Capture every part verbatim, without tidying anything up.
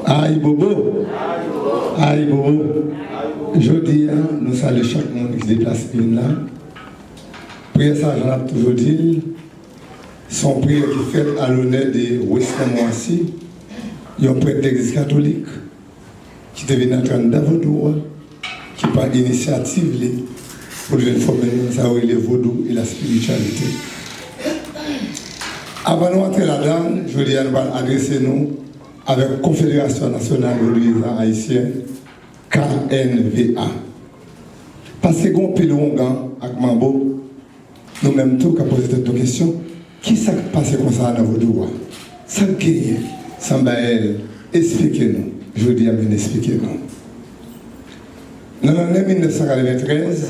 Ayibobo! Ayibobo! Jodi a, nou salye chak moun ki deplase vin la. Priyè sa, jan n ap toujou di l, se yon priyè ki fèt a lonè de Wesner Moissy, yon prèt legliz katolik ki te vin antre anndan vodou a, ki pran inisyativ li pou l vin fòme nou nan sa yo rele vodou e la spirityalite. Avan nou antre ladan l, jodi a nou pral adrese nou avèk Konfederasyon Nasyonal Vodouyizan Ayisyen, K N V A. Paske gen anpil wongan ak manbo, nou menm tou ka poze tèt nou kesyon, kisa k pase konsa nan vodou a? Sa k genyen? Sanbayèl, esplike nou. Jodi a, vin esplike nou. Nan lannen mil nèf san katreventrèz,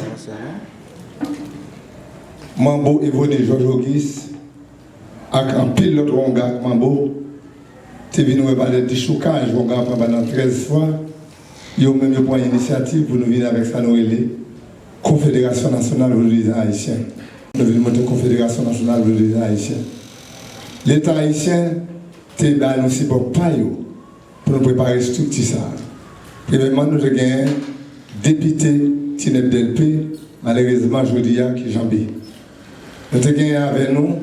manbo Evode Jòj Ogis ak anpil lòt wonga ak manbo te vin wè pa de dechoukaj wonga pran pandan trèz fwa, yo menm yo pran inisyativ pou nou vin avèk sa nou rele Konfederasyon Nasyonal Vodouyizan Ayisyen. Nou vin monte Konfederasyon Nasyonal Vodouyizan Ayisyen. Leta ayisyen te ba nou sipò pa yo pou nou prepare estrikti sa a. Premyèman, nou te genyen depite Tinèb Dèlpe, malerezman, jodi a, ki janbe. Nou te genyen avè nou,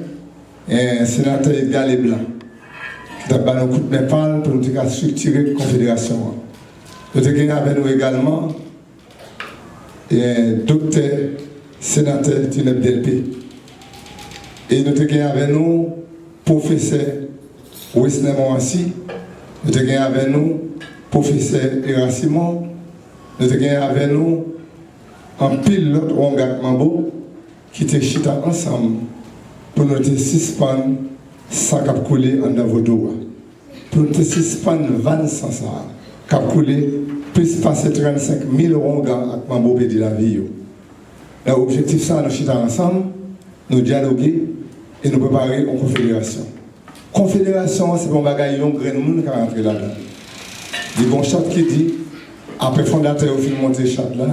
eh, senatè Edgar Leblanc, ki t ap ba nou kout men pa l pou nou te ka estriktire konfederasyon an. Nou te genyen avè nou egalman, eh, doktè, senatè Tinèb Dèlpe. E nou te genyen avè nou pwofesè Wesner Moissy, nou te genyen avè nou pwofesè Hera Simon, nou te genyen avè nou anpil lòt wonga ak manbo ki te chita ansanm pou nou te sispann san k ap koule anndan vodou a, pou nou te sispann vann san sa a k ap koule, plis pase trannsenk mil wonga ak manbo pèdi lavi yo. Nan objektif sa a, nou chita ansanm, nou dyaloge e nou prepare yon konfederasyon. Konfederasyon an, se pa yon bagay yon grenn moun ka rantre ladan l. Li gen yon chat ki di, apre fondatè yo fin monte chat la,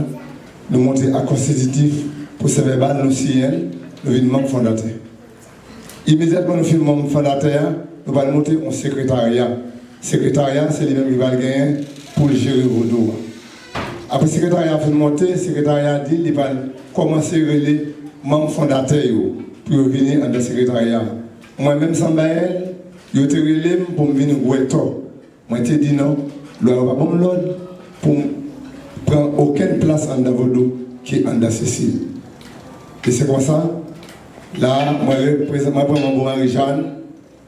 nou monte ak konstititif, pwosè vèbal, nou siyen l, nou vin manm fondatè. Imedyatman nou fin manm fondatè a, nou pral monte yon sekretarya. Sekretarya, se li menm ki pral genyen pou l jere vodou a. Apre sekretarya a fin monte, sekretarya a di li pral kòmanse rele manm fondatè yo pou yo vini anndan sekretarya a. Mwen menm, Sanbayèl, yo te rele m pou m vin gwètò. Mwen te di non, lwa yo pa ban m lòd pou m pran okenn plas anndan vodou ki anndan Sesil. E se konsa, la, mwen reprezan-, mwen pran manbo Marijàn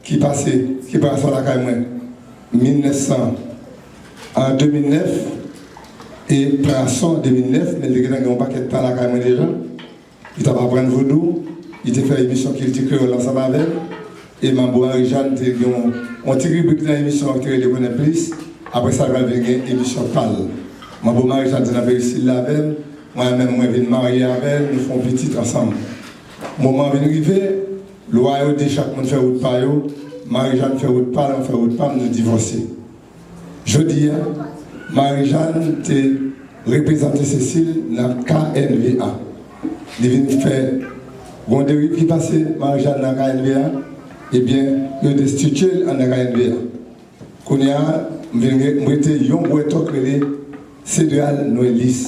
ki pase, ki pran ason lakay mwen mil nèf san, an de mil nèf, e pran ason de mil nèf, men li te gentan gen yon pakèt tan lakay mwen deja. Li t ap aprann vodou, li te fè emisyon Kilti Kreyòl ansanm avè m, e Manbo Marijàn te gen yon, yon ti ribrik nan emisyon an ki te rele Konnen Plis. Apre sa, li pral vin gen emisyon pa l. Manbo Marijàn te nan perisil la avè m, mwen menm, mwen vin marye avè l, nou fè yon pitit ansanm. Moman an vin rive, lwa yo di chak moun fè wout pa yo, Marijàn fè wout pa l, mwen fè wout pa m, nou divòse. Jodi a, Marijàn te reprezante Sesil nan K N V A. Li vin fè, gon deriv ki pase Marijàn nan K N V A, ebyen, yo destitye l anndan K N V A. Kounye a, m vin re-, m rete yon gwètò k rele Sedral Nwèlis.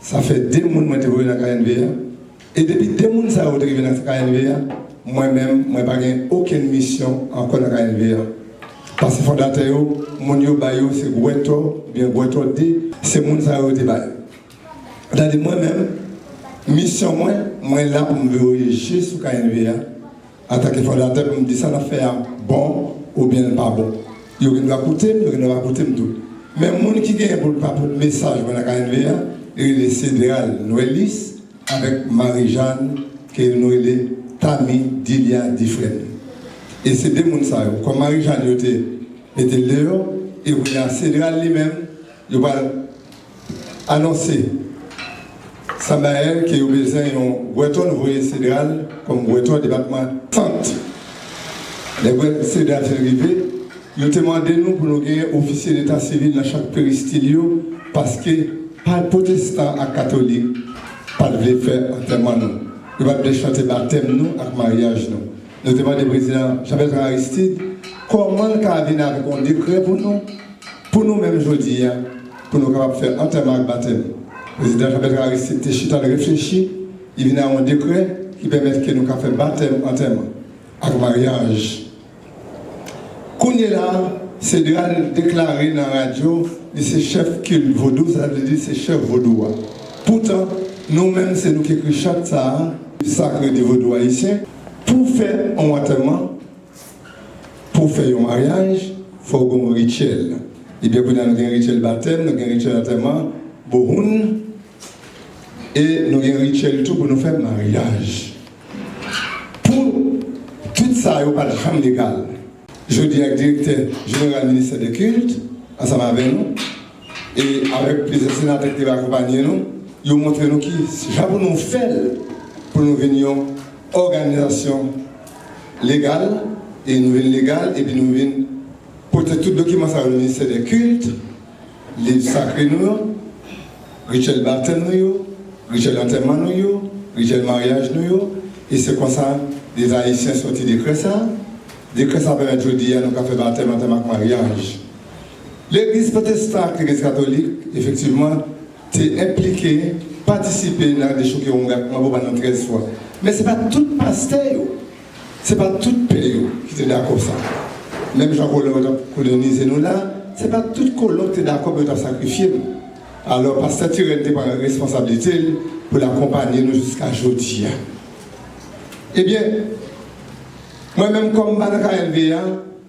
Sa fè de moun mwen te voye nan K N V A. E depi de moun sa yo te rive nan K N V A, mwen menm, mwen pa gen okenn misyon ankò nan K N V A. Paske fondatè yo, moun yo ba yo se gwètò, oubyen gwètò de, se moun sa yo te ba yo. Tadi mwen menm, misyon mwen, mwen la pou m voye je sou K N V A, antanke fondatè pou m di sa n ap fè a bon oubyen l pa bon. Yo gen dwa koute m, yo gen dwa pa koute m tou. Men moun ki genyen pou l pa pote mesaj mwen nan K N V A, li rele Sedral Nwèlis avèk Marijàn ke nou rele Tami Dilia Difrèn. E se de moun sa yo, kòm Marijàn yo te mete l deyò, e kounye a Sedral li menm, yo pral anonse Sanbayèl ke yo bezwen yon gwètò, nou voye Sedral kòm gwètò depatman Sant. Lè gwètò Sedral fin rive, yo te mande nou pou nou genyen ofisye deta sivil nan chak peristil yo, paske pa pwotestan ak katolik pa t vle fè antèman nou. Yo pa t vle chante batèm nou ak maryaj nou. Nou te mande prezidan Jean Bertrand Aristide kòman l ka vin avèk yon dekrè pou nou, Pou nou menm jodi a, pou nou kapab fè antèman ak batèm. Prezidan Jean Bertrand Aristide te chita, l reflechi, li vin a yon dekrè ki pèmèt ke nou ka fè batèm, antèman ak maryaj. Kounye la, Cédral deklare nan radyo li se chèf kilt vodou, sa vle di se chèf vodou a. Poutan, nou menm, se nou ki ekri chat sa a, sakre de vodou ayisyen. Pou fè yon antèman, pou fè yon maryaj, fò w gen yon rityèl. Ebyen, kounye a, nou gen rityèl batèm, nou gen rityèl antèman, bohoun, e nou gen rityèl tou pou nou fè maryaj. Pou tout sa yo pa t janm legal. Jodi a, ak direktè jeneral ministè de kilt, ansanm avè nou, e avèk plizyè senatè ki te akonpaye nou, yo montre nou ki jan pou nou fè l, pou nou vin yon òganizasyon legal, e nou vin legal, epi nou vin pote tout dokiman sa yo nan ministè de kilt, liv sakre nou yo, rityèl batèm nou yo, rityèl antèman nou yo, rityèl maryaj nou yo, e se konsa leta ayisyen sòti dekrè sa. Dekrè sa pèmèt jodi a nou ka fè batèm, antèman ak maryaj. Legliz pwotestan ak legliz katolik, efektivman, te enplike, patisipe nan dechouke Wonga ak Manbo pandan trèz fwa. Men se pa tout pastè yo, se pa tout pè yo ki te dakò sa. Menm jan kolon yo t ap kolonize nou la, se pa tout kolon ki te dakò pou yo t ap sakrifye nou. Alò, pastè Tirèn te pran responsablite l pou l akonpanye nou jiska jodi a. Ebyen, mwen menm kòm m pa nan K N V A,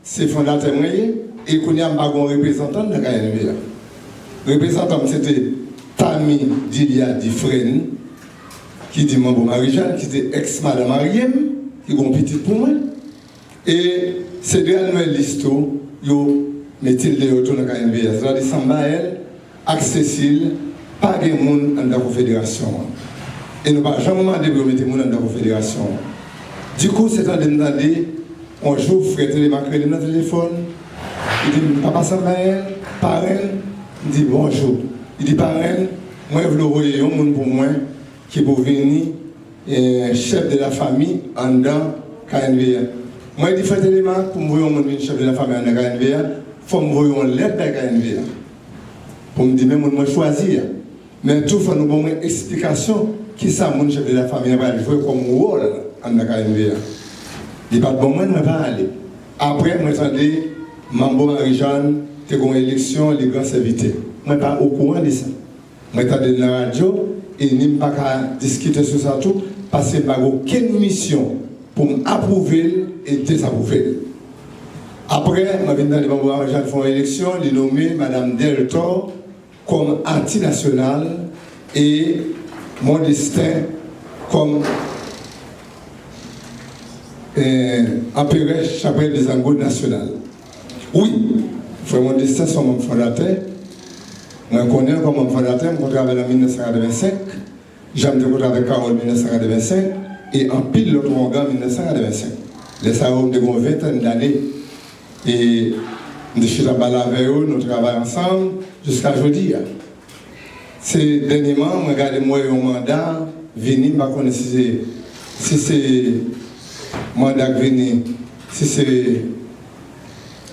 se fondatè mwen ye, e kounye a m pa gen yon reprezantan nan K N V A. Reprezantan m se te Tami Dilia Difren, ki di Manbo Marijàn, ki te èks madan marye m, ki gen yon pitit pou mwen. E Cédral Noël Listo, yo mete l deyò tou nan K N V A. Sètadi Sanbayèl ak Sesil, pa gen moun anndan konfederasyon an. E nou pa janm mande pou yo mete moun anndan konfederasyon an. Dikou, se tande m tande, yon jou, frè Telemaque rele m nan telefòn. Li di m, "Papa Sanbayèl, parenn," m di, "Bonjou." Li di, "Parenn, mwen vle w voye yon moun pou mwen ki pou vini, eh, chèf de la fami anndan K N V A." Mwen di, "Frè Telemaque, pou m voye yon moun vin chèf de la fami anndan K N V A, fò m voye yon lèt bay K N V A pou m di men moun mwen chwazi a. Men tou, fò nou ban mwen eksplikasyon kisa moun chèf de la fami an pral jwe kòm wòl anndan K N V A." Li pa t ban mwen, mwen pa ale. Apre, mwen tande Manbo Marijàn te gen yon eleksyon, li gran sèvitè. Mwen pa okouran de sa. Mwen tande l nan radyo, e ni m pa ka diskite sou sa tou, paske m pa gen okenn misyon pou m apwouve l e dezapwouve l. Apre, mwen vin tande Manbo Marijàn fè yon eleksyon, li nome Madanm Deltor kòm ati nasyonal e Mondestin kòm, eh, anperè Chapèl de Zango nasyonal. Wi, frè Mondestin se yon manm fondatè. Mwen konnen l kòm manm fondatè, m kontre avè l an mil nèf san katrevensenk. Jan m te kontre avèk Carole mil nèf san katrevensenk, e anpil lòt Wonga mil nèf san katrevensenk. Lè sa yo, m te gen yon ventèn dane. E m te chita pale avè yo, nou travay ansanm jiska jodi a. Se dènyèman, mwen gade, m wè yon manda vini, m pa konnen si se, si se manda k vini, si se,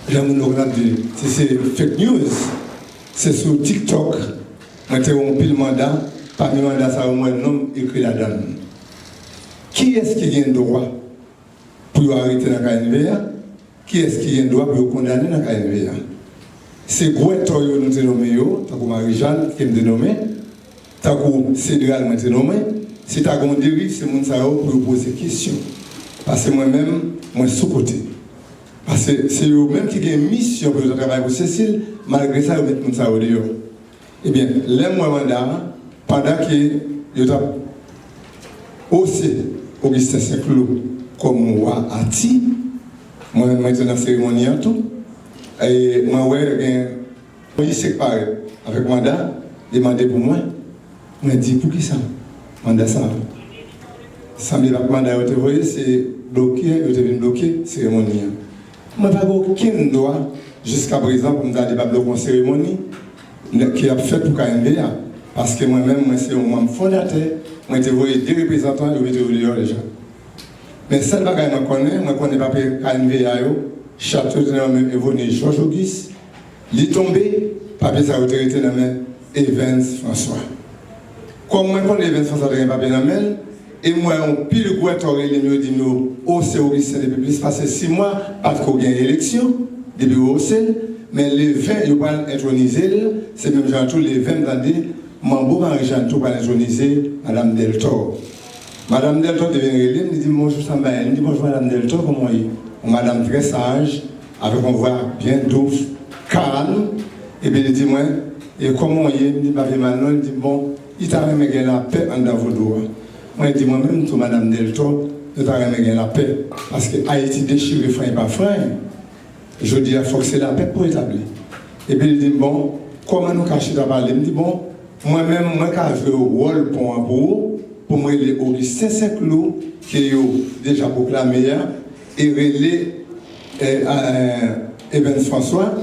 jan moun yo konn ap di, si se fake news, se sou TikTok, mwen te wè yon pil manda, pami manda sa yo, m wè non m ekri ladan l. Kiyès ki gen dwa pou yo arete nan K N V A? Kiyès ki gen dwa pou yo kondane nan K N V A? Se gwètò yo nou te nonmen yo, tankou Marijàn ke m te nonmen, tankou Cédral mwen te nonmen. Si ta gen yon deriv, se moun sa yo pou yo poze kesyon. Paske mwen menm, mwen sou kote. Paske se yo menm ki gen misyon pou yo ta travay pou Sesil, malgre sa, yo met moun sa yo deyò. Ebyen, lè m wè manda a, pandan ke yo t ap ose Augustin Saint-Cloud kòm wa ati, mwen menm mwen te nan seremoni an tou, e mwen wè gen yon mesye k parèt avèk manda, li mande pou mwen. Mwen di, "Poukisa manda sa a?" Sanble pa t manda yo te voye, se bloke, yo te vin bloke seremoni an. Mwen pa gen okenn dwa, jiska prezan, pou m ta di pa bloke yon seremoni ki ap fèt pou K N V A, paske mwen menm, mwen se yon manm fondatè, mwen te voye de reprezantan, yo mete yo deyò deja. Men sèl bagay mwen konnen, mwen konnen papye K N V A yo, chat yo te nan men Evony Georges Auguste, Li tonbe, papye sa yo te rete nan men Evens François. Kòm mwen konnen Evens François te gen papye nan men l, e m wè yon pil gwètò rele m, yo di m yo, o, se Augustin depi plis pase sis mwa, pa t ko gen eleksyon, depi yo ose l, men le ven, yo pral entwonize l, se menm jan tou, le ven, m tande, Manbo Marijàn tou pral entwonize Madam Deltor. Madam Deltor te vin rele m, li di m, "Bonjou, Sanbayen." M di, "Bonjou, Madam Deltor, kòman w ye?" Yon madanm trè saj, avèk yon vwa byen dous, kalm, epi li di mwen, "E kòman w ye?" M di, "M pa pi mal non." Li di m, "Bon, li ta renmen gen lapè anndan vodou a." Mwen di, "Mwen menm tou, Madam Deltor, nou ta renmen gen lapè, paske Ayiti dechire fany pa fany." Jodi a, fòk se lapè pou etabli. Epi li di m, "Bon, kòman nou ka chita pale?" M di, "Bon, mwen menm, mwen ka jwe wòl pon an pou ou, pou m rele Augustin Saint-Cloud, ke yo deja pwoklame a, e rele, eh, eh, Evens François,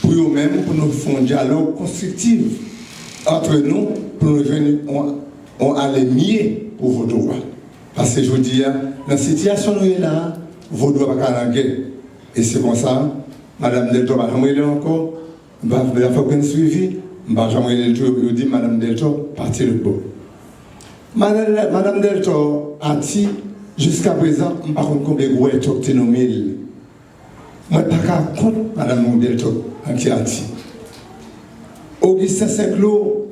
pou yo menm, pou nou fè yon dyalòg konstriktif antre nou, pou nou jwenn yon, yon ale mye pou vodou a." Paske jodi a, nan sitiyasyon nou ye la a, vodou a pa ka nan gè. E se konsa, Madanm Deltor pa janm rele ankò, m pa, m pa fè okenn swivi, m pa janm rele l tou, yo di Madanm Deltor pati lòt bò. Madanm, Madanm Deltor ati, jiska prezan, m pa konn konbyen gwètò ki te nonmen l. Mwen pa ka kont Madanm Deltor ki ati. Augustin Saint-Cloud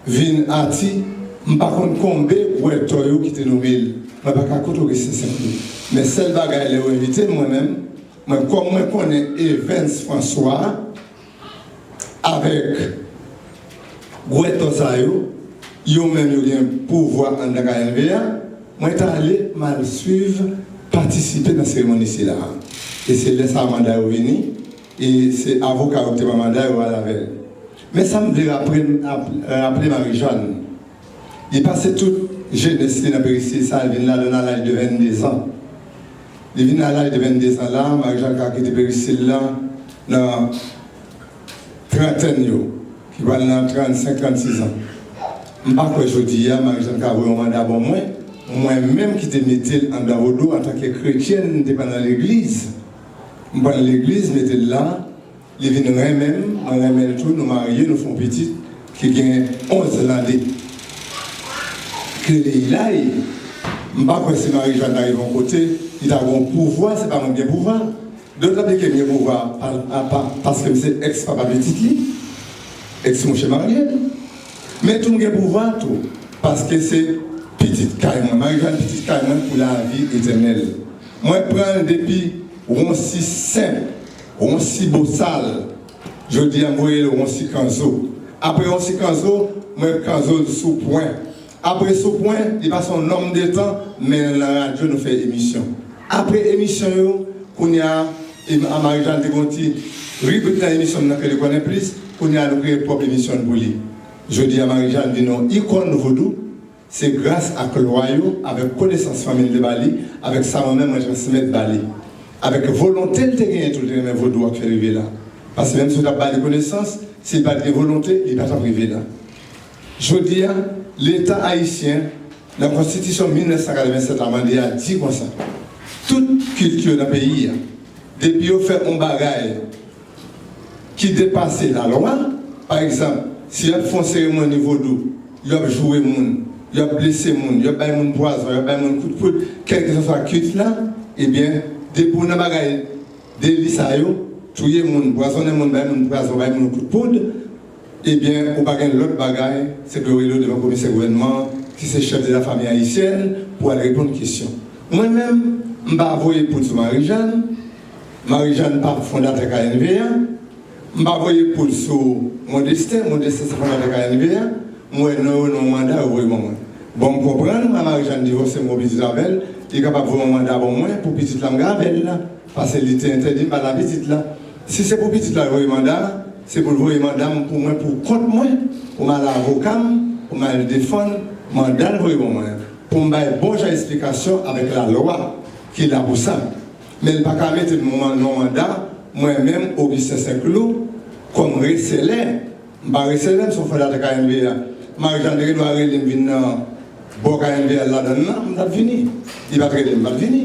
vin ati, m pa konn konbe gwètò yo ki te nonmen l. Mwen pa ka kont Augustin Saint-Cloud. Men sèl bagay, lè yo envite m, mwen menm, mwen, kòm mwen konnen Evens François avèk gwètò sa yo, yo menm yo gen pouvwa anndan K N V A, mwen t ale, m al swiv, patisipe nan seremoni sila a. E se lè sa a manda yo vini, e se avoka yo ki te pran manda yo al avè l. Men sa m vle raple, raple Marijàn. Li pase tout jenès li nan perisil sa, li vin ladan l a laj de vennde zan. Li vin a laj de vennde zan la, Marijàn ka kite perisil la nan trantèn yo, ki pral nan trannsenk, trannsis an. M pa kwè jodi a, Marijàn ka voye yon manda ban mwen, mwen menm ki te mete l anndan vodou antanke kretyèn, m te pran nan legliz. M pran legliz, mete l la, li vin renmen m, mwen renmen l tou, nou marye, nou fè yon pitit ki gen onz lane. K L E I la, e m pa kwè si Marijàn ta rive yon kote, li ta gen yon pouvwa, se pa mwen ki gen pouvwa. Dòt ap di ke m gen pouvwa pa, pa, pa, paske m se èks papa pitit li, èks mouche marye l. Men tou m gen pouvwa tou, paske se pitit kay mwen. Marijàn pitit kay mwen pou lavi etènèl. Mwen pran l depi Wonsi senp, Wonsi bosal. Jodi a, m voye l Wonsi kanzo. Apre Wonsi kanzo, mwen kanzo l sou pwen. Apre sou pwen, li pase yon nonm de tan, men nan radyo nou fè emisyon. Apre emisyon yo, kounye a, e, a Marijàn te gen yon ti ribrik nan emisyon m nan ke li konnen plis, kounye a nou kreye pwòp emisyon n pou li. Jodi a, Marijàn vin yon ikòn vodou, se gras ak lwa yo, avèk konesans fanmi l te ba li, avèk sa mwen menm mwen transmèt ba li. Avèk volonte l te genyen tou, l te renmen vodou a k fè l rive la. Paske menm si w t ap ba li konesans, si l pa t gen volonte, li pa t ap rive la. Jodi a, Leta ayisyen, nan Konstitisyon mil nèf san katrevennsèt la, mande a di konsa, tout kilt yo nan peyi a, depi yo fè yon bagay ki depase lalwa, pa egzanp, si y ap fè yon seremoni vodou, y ap joure moun, y ap blese moun, y ap bay moun pwazon, y ap bay moun kout poud, kèlkeswa kilt la, ebyen, depi w nan bagay deli sa yo, touye moun, pwazonnen moun, bay moun pwazon, bay moun kout poud, ebyen, ou pa gen lòt bagay, se pou yo rele w devan komisè gouvènman an, ki se chèf de la fanmi ayisyèn, pou al reponn kesyon. Mwen menm, m pa voye poud sou Marijàn, Marijàn pa fondatè K N V A, m pa voye poud sou Mondestin, Mondestin se fondatè K N V A, m wè non yo nan yon manda yo voye ban mwen. Bon, m konprann, a Marijàn divòse, m gon pitit avè l, li kapab voye yon manda ban mwen pou pitit la m gen avè l la. Paske li te entèdi m pale a pitit la. Si se pou pitit la voye manda a, se pou l voye manda m pou mwen, pou kont mwen, pou m al avoka m, pou m al defann manda l voye ban mwen an, pou m bay bon jan esplikasyon avèk lalwa ki la pou sa. Men l pa ka mete m nan yon manda, mwen menm, Augustin Saint-Cloud, kòm reselè. M pa reselè, m se yon fondatè K N V A. Marijàn te gen dwa rele m vin nan bò K N V A ladan l lan, m t ap vini. Li pa t rele m, m pa t vini.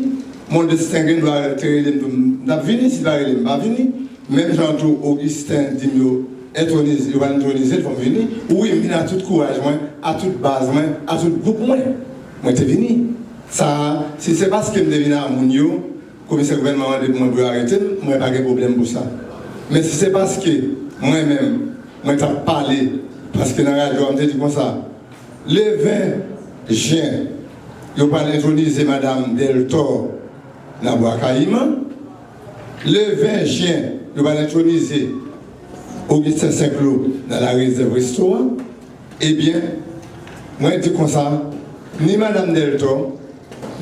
Mondestin gen dwa te rele m tou, m t ap vini, si l pa rele m, m pa vini. Menm jan tou Augustin di m yo entwonize, yo pral entwonize l, fò m vini. Wi, m vin a tout kouraj mwen, a tout baz mwen, a tout gwoup mwen. Mwen te vini. Sa a, si se paske m te vin a moun yo, komisè gouvènman mande pou mwen pou yo arete m, mwen pa gen pwoblèm pou sa. Men si se paske mwen menm, mwen t ap pale, paske nan radyo a, m te di konsa, le ven jen, yo pral entwonize madanm Deltor nan Bwa Kayiman. Le ven jen, yo pral entwonize Augustin Saint-Cloud nan La Réserve Resto a. Ebyen, mwen di konsa, ni madanm Deltor,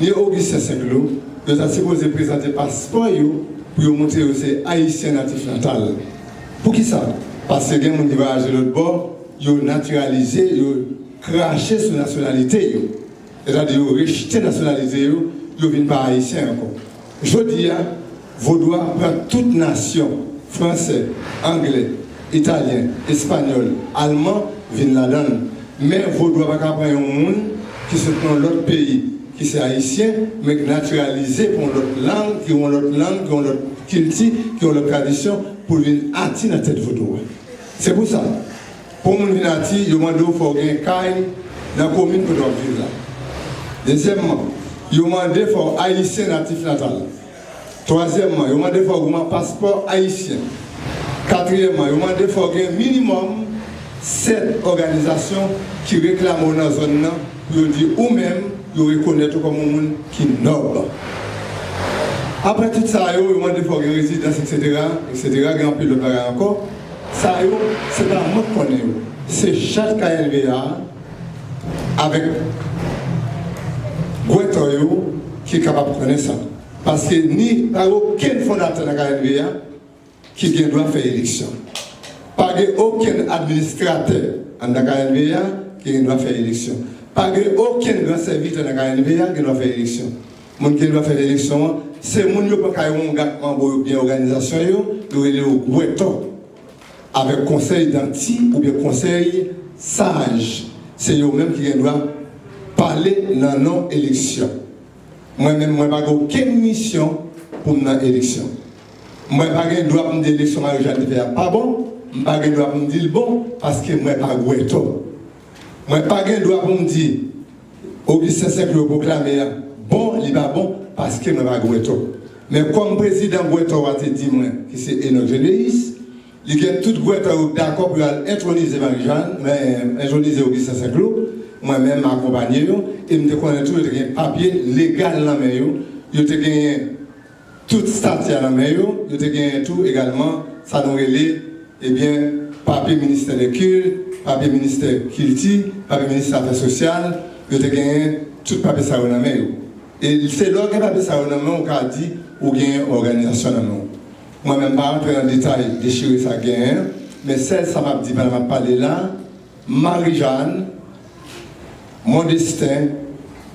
ni Augustin Saint-Cloud, yo ta sipoze prezante paspò yo pou yo montre yo se Ayisyen natif natal. Poukisa? Paske gen moun ki vwayaje lòt bò, yo natiralize, yo krache sou nasyonalite yo. Sètadi yo rejte nasyonalite yo, yo vin pa Ayisyen ankò. Jodi a, Vodou a pran tout nasyon, Fransè, Anglè, Italyen, Espanyòl, Alman vin ladan l. Men Vodou a pa ka pran yon moun ki sot nan yon lòt peyi, ki se Ayisyen, men ki natiralize pou yon lòt lang, ki yon lòt lang, ki yon lòt kilti, ki yon lòt tradisyon, pou l vin ati nan tèt Vodou a. Se pou sa, pou moun vin ati, yo mande w fò w gen kay nan komin kote w ap viv la. Dezyèmman, yo mande fò w Ayisyen natif natal. Twazyèmman, yo mande fò w gen paspò ayisyen. Katriyèmman, yo mande fò w gen minimòm sèt òganizasyon ki reklame w nan zòn nan pou yo di ou menm, yo rekonèt ou kòm yon moun ki nòb. Apre tout sa yo, yo mande fò w gen rezidans, etsetera, etsetera, gen anpil lòt bagay ankò. Sa yo, se pa mwen k konnen yo. Se chak K N V A avèk gwètò yo ki kapab konnen sa. Paske ni pa gen okenn fondatè nan K N V A ki gen dwa fè eleksyon. Pa gen okenn administratè anndan K N V A ki gen dwa fè eleksyon. Pa gen okenn gran sèvitè nan K N V A ki gen dwa fè eleksyon. Moun ki gen dwa fè eleksyon an, se moun yo pran kay wonga manbo yo oubyen òganizasyon yo, yo rele yo gwètò. Avèk konsèy danti oubyen konsèy saj, se yo menm ki gen dwa pale nan non eleksyon. Mwen menm, mwen pa gen okenn misyon pou m nan eleksyon. Mwen pa gen dwa pou m di eleksyon Marie Jeanne te fè a pa bon, m pa gen dwa pou m di l bon, paske mwen pa gwètò. Mwen pa gen dwa pou m di Augustin Saint-Cloud pwoklame a bon, li pa bon, paske mwen pa gwètò. Men kòm prezidan gwètò a te di mwen, ki se Enoch Généus, li gen tout gwètò yo dakò pou yo al entwonize Marie Jeanne, men, entwonize Augustin Saint-Cloud, mwen menm m akonpanye yo, e m te konnen tou yo te gen papye legal nan men yo, yo te genyen tout stati a nan men yo, yo te genyen tou egalman sa nou rele, ebyen, papye ministè de kilt, papye ministè kilti, papye ministè afè sosyal, yo te genyen tout papye sa yo nan men yo. E se lè w gen papye sa yo nan men w, ou ka di ou genyen òganizasyon nan men w. Mwen menm, m pa rantre nan detay dechire sa k genyen an, men sèl sa m ap di pandan m ap pale la, Marie Jeanne, Mondestin,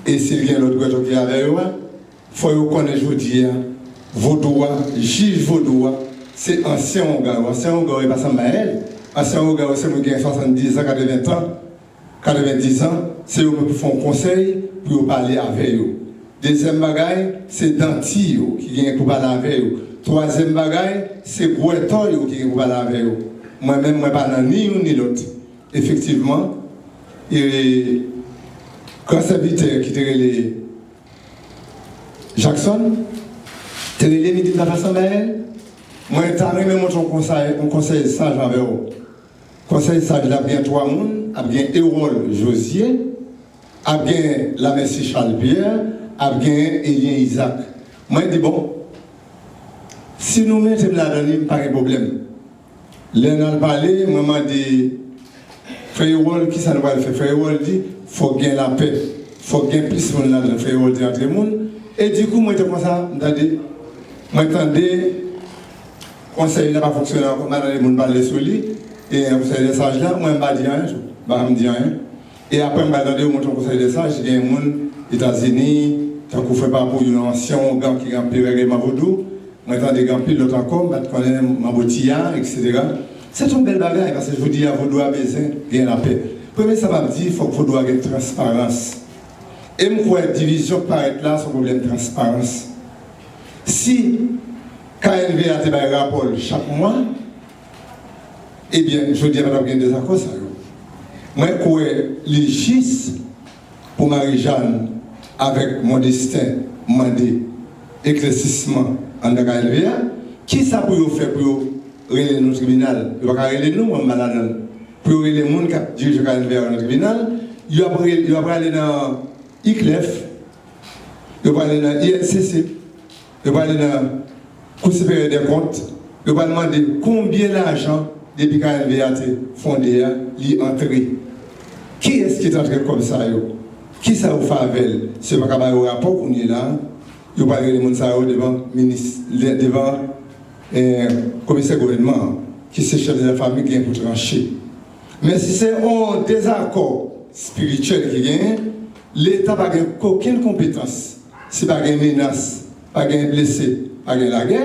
e si l gen lòt gwètò ki avè yo a, fò yo konnen jodi a, Vodou a, jij Vodou a, se ansyen wonga yo. Ansyen wonga yo, e pa Sanmayèl. Ansyen wonga yo, se moun ki gen swasanndizan, katreven tan, katrevendizan, se yo menm pou fè yon konsèy pou yo pale avè yo. Dezyèm bagay, se danti yo ki gen pou pale avè yo. Twazyèm bagay, se gwètò yo ki gen pou pale avè yo. Mwen menm, mwen pa nan ni youn ni lòt. Efektivman, e, gran sèvitè ki te rele Jackson te rele m, li di m, "Papa Sanmayèl, mwen ta renmen monte yon konsèy, yon konsèy saj avè w." Konsèy saj la ap gen twa moun, ap gen Erol Josué, ap gen Lamèsi Charles Pierre, ap gen Elien Isaac. Mwen di, "Bon, si nou mete m ladan li, m pa gen pwoblèm." Lè n al pale, mwen mande frè Erol, "Kisa nou pral fè?" Frè Erol di, "Fòk gen lapè, fòk gen plis moun ladan." Frè Erol di, "Antre moun." E dikou, mwen te konsa, m tande, mwen tande konsèy la pa fonksyone ankò, m pa tande moun pale sou li. E konsèy de saj la, mwen m pa di anyen tou, m pa janm di anyen. E apre m pa tande yo monte yon konsèy de saj, gen moun Etazini, tankou frè Papou, yon ansyen wongan ki gen anpil règleman vodou. Mwen tande gen anpil lòt ankò, m pa t konnen, Manbo Tiya, etsetera. Se t yon bèl bagay, paske jodi a, vodou a bezwen gen lapè. Premye sa m ap di, fòk vodou a gen transparans. E m kwè divizyon k parèt la, se yon pwoblèm transparans. Si K N V A te bay rapò l chak mwa, ebyen, jodi a pa t ap gen dezakò sa yo. Mwen kwè li jis pou Marijàn avèk Mondestin mande eklèsisman anndan K N V A. Kisa pou yo fè pou yo rele nou tribinal? Yo pa ka rele nou, mwen m pa ladan l. Pou yo rele moun k ap dirije K N V A yo nan tribinal, yo ap rele, yo ap prale nan I C L E F, yo prale nan I N C C, yo prale nan Kou Siperyè dè Kont, yo pral mande konbyen lajan depi K N V A te fonde a, li antre. Kiyès ki t antre kòb sa yo? Kisa yo fè avè l? Si yo pa ka ba yo rapò kounye la, yo pral rele moun sa yo devan minis, de- devan eh, komisè gouvènman an, ki se chèf de la fami ki gen pou tranche. Men si se yon dezakò espirityèl ki genyen, Leta pa gen okenn konpetans. Si pa gen menas, pa gen blese, pa gen lagè,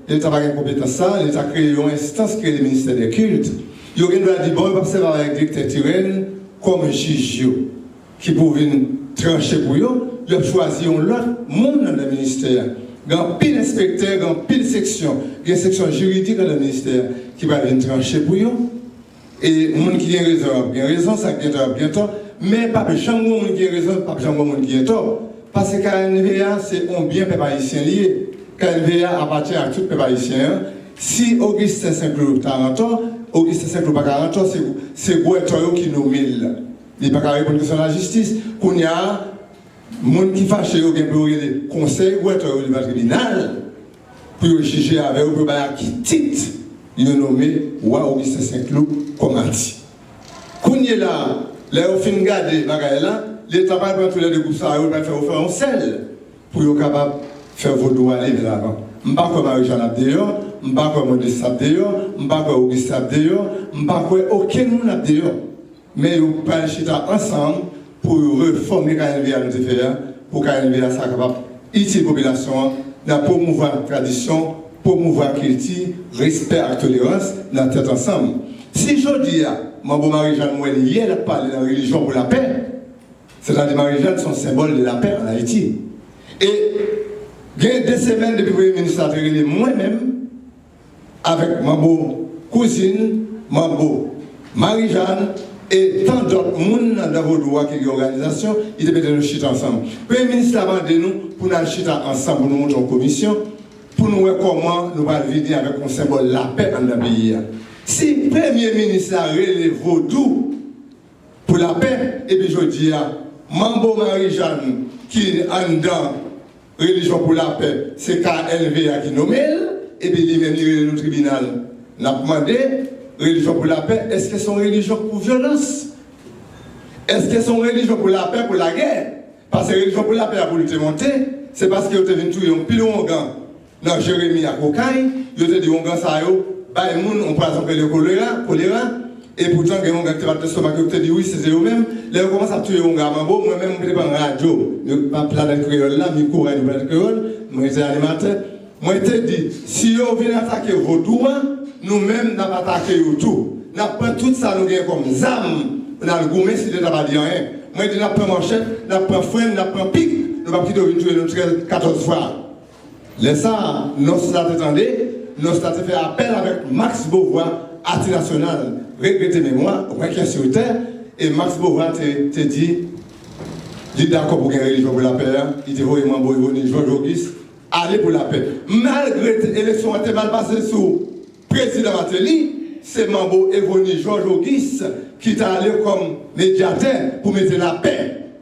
Leta pa gen konpetans sa. Leta kreye yon enstans ki rele ministè dè kilt. Yo gen dwa di, bon, yo p ap sèvi avèk direktè Tirèn kòm jij yo, ki pou vin tranche pou yo. Yo ap chwazi yon lòt moun anndan ministè a. Gen anpil enspektè, gen anpil seksyon, gen seksyon jiridik anndan ministè a ki pral vin tranche pou yo. E moun ki gen rezon ap gen rezon, sa k gen tò ap gen tò. Men p ap janm gen moun ki gen rezon, p ap janm gen moun ki gen tò. Paske K N V A se yon byen pèp ayisyen li ye. K N V A apatyen a tout pèp ayisyen an. Si Augustin Saint-Cloud ta antò, Augustin Saint-Cloud pa ka antò, se, se gwètò yo ki nome l. Li pa ka reponn kesyon lajistis. Kounye a, moun ki fache yo gen pou yo rele konsèy gwètò yo devan tribinal pou yo jije avè yo, pou yo bay a ki tit yo nome wa Augustin Saint-Cloud kòm ati. Kounye la, lè yo fin gade bagay la, Leta pral pran toulède gwoup sa yo, pral fè yo fè yon sèl pou yo kapab fè vodou a leve lavan. M pa kwè Marijàn ap deyò, m pa kwè Modeste ap deyò, m pa kwè Augustin ap deyò, m pa kwè okenn moun ap deyò. Men yo pral chita ansanm pou yo refòme K N V A nou te fè a, pou K N V A sa kapab itil popilasyon an nan pwomouvwa tradisyon, pwomouvwa kilti, respè ak tolerans nan tèt ansanm. Si jodi a, Manbo Marijàn, m wè l yè l ap pale nan relijyon pou lapè, sètadi Marijàn se yon senbòl de lapè ann Ayiti. E gen de semèn depi Premye Minis la te rele mwen menm, avèk Manbo Kouzin, Manbo Marijàn, e tan dòt moun nan dan vodou a ki gen òganizasyon, li te mete nou chita ansanm. Premye Minis la mande nou pou n al chita ansanm, pou nou monte yon komisyon, pou nou wè kòman nou pral vini avèk yon senbòl lapè anndan peyi a. Si Premye Minis la rele vodou pou lapè, epi jodi a, Manbo Marijàn ki anndan Relijyon pou Lapè, se K N V A ki nome l, epi li menm li rele nou tribinal. N ap mande, Relijyon pou Lapè, èske se yon relijyon pou vyolans? Èske se yon relijyon pou lapè, pou lagè? Paske Relijyon pou Lapè a pou li te monte, se paske yo te vin touye yon pil wongan nan Jeremi ak Okay, yo te di wongan sa yo bay moun yon pwazon ki rele kolera, kolera, e poutan gen wongan ki te bat lestomak yo ki te di wi, se te yo menm. Lè yo kòmanse ap touye wongan a manbo, mwen menm, mwen te pran radyo, yo p ap ladan kreyòl la, mikwo radyo pa t kreyòl, mwen te animatè. Mwen te di, si yo vin atake vodou a, nou menm n ap atake yo tou. N ap pran tout sa nou gen kòm zam pou n al goumen si Leta pa di anyen. Mwen di n ap pran manchèt, n ap pran frenn, n ap pran pik, nou p ap kite yo vin touye nou trèz, katòz fwa. Lè sa a, Nòs la te tande, Nòs la te fè apèl avèk Max Beauvoir, ati nasyonal, regrete memwa, requin sur terre, e Max Beauvoir te, te di, li dakò pou gen relijyon pou lapè a, li te voye manbo Evony Georges Auguste ale pou lapè. Malgre te, eleksyon an te mal pase sou prezidan Martelly, se manbo Evony Georges Auguste ki t ale kòm medyatè pou mete lapè.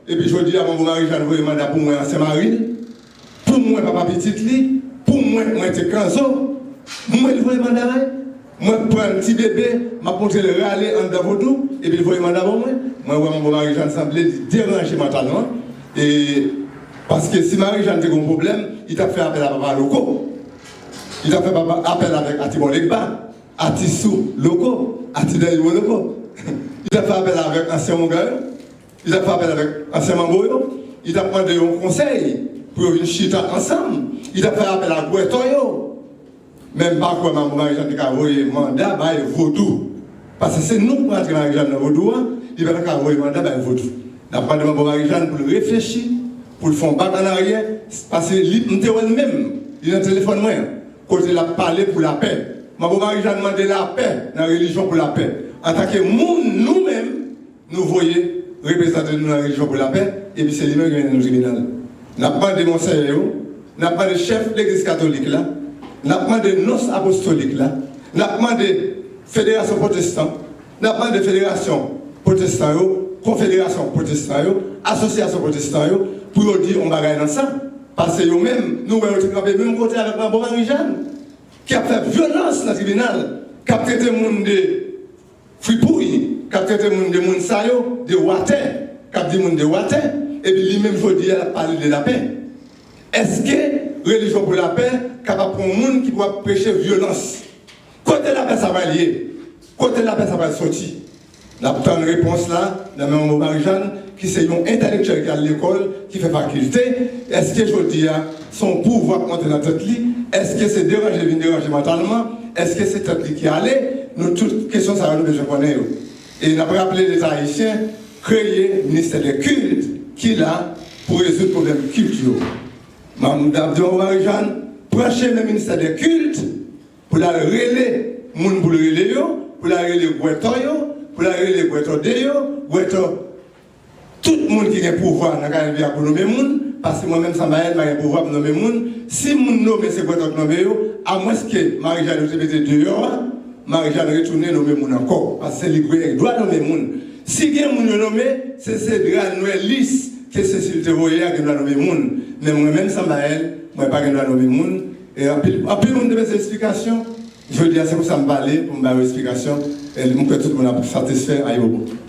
Epi jodi a, manbo Marijàn voye manda pou mwen, ansyen mari l. Pou mwen, papa pitit li, pou mwen, mwen te kanzo, mwen l voye manda bay. Mwen pran ti bebe, m ap montre l rale anndan vodou, epi l voye manda ban mwen. Mwen wè manbo Marijàn sanble li deranje mantalman. E, paske si Marijàn te gen yon pwoblèm, li t ap fè apèl a papa Loko. Li t ap fè papa, apèl avèk Atibò Legba, Ati Sou Loko, Ati Dèyè Loko. Li t ap fè apèl avèk ansyen wongan yo. Li t ap fè apèl avèk ansyen manbo yo, li t ap mande yo yon konsèy pou yo vin chita ansanm, li t ap fè apèl a gwètò yo. Men m pa kwè manbo Marijàn te ka voye manda bay vodou. Paske se nou k rantre Marijàn nan vodou a, li pa ta ka voye manda bay vodou. N ap mande manbo Marijàn pou l reflechi, pou l fè yon bak annaryè, paske li, m te wè l menm, li nan telefòn mwen an. kote l ap pale pou lapè. Manbo Marijàn mande lapè nan Relijyon pou Lapè. Antanke moun, nou menm, nou voye reprezante nou nan Relijyon pou Lapè, epi se li menm ki mennen nou tribinal. N ap mande monseyè yo, n ap mande chèf Legliz Katolik la, n ap mande nons apostolik la, n ap mande Federasyon Pwotestan, n ap mande Federasyon Pwotestan yo, Konfederasyon Pwotestan yo, Asosyasyon Pwotestan yo, pou yo di yon bagay nan sa. Paske yo menm, nou wè yo te kanpe menm kote avèk Manbo Marijàn, ki ap fè vyolans nan tribinal, k ap trete moun de fripouy, k ap trete moun de moun sa yo, de watè, k ap di moun de watè, epi li menm jodi a l ap pale de lapè. Èske Relijyon pou Lapè kapab pran yon moun ki pou ap preche vyolans? Kote lapè sa pral ye? Kote lapè sa pral soti? N ap tann repons la nan men Manbo Marijàn, ki se yon entèlektyèl ki al lekòl, ki fè fakilte. Èske jodi a se yon pouvwa k monte nan tèt li? Èske se deranje vin deranje mantalman? Èske se tèt li ki ale? Nou tout, kesyon sa yo, nou bezwen konnen yo. E n ap raple Leta ayisyen kreye ministè de kilt ki la pou rezoud pwoblèm kilt yo. M ap di Manbo Marijàn, pran chemen ministè de kilt, pou l al rele moun pou l rele yo, pou l al rele gwètò yo, pou l al rele gwètò de yo, gwètò tout moun ki gen pouvwa nan K N V A pou nonmen moun, paske mwen menm Sanbayèl, m pa gen pouvwa pou nonmen moun. Si moun nonmen, se gwètò k nonmen yo, amwenske Marijàn yo te mete deyò a, Marijàn retounen nonmen moun ankò, paske se li ki gen dwa nonmen moun. Si gen moun yo nonmen, se, se dra nwè lis ke Sesil te voye a gen dwa nonmen moun. Men mwen menm Sanbayèl, mwen pa gen dwa nonmen moun. E anpil, anpil moun te bezwen esplikasyon. Jodi a, se pou sa m pale, pou m ba yo esplikasyon. E m kwè tout moun ap satisfè. Ayibobo.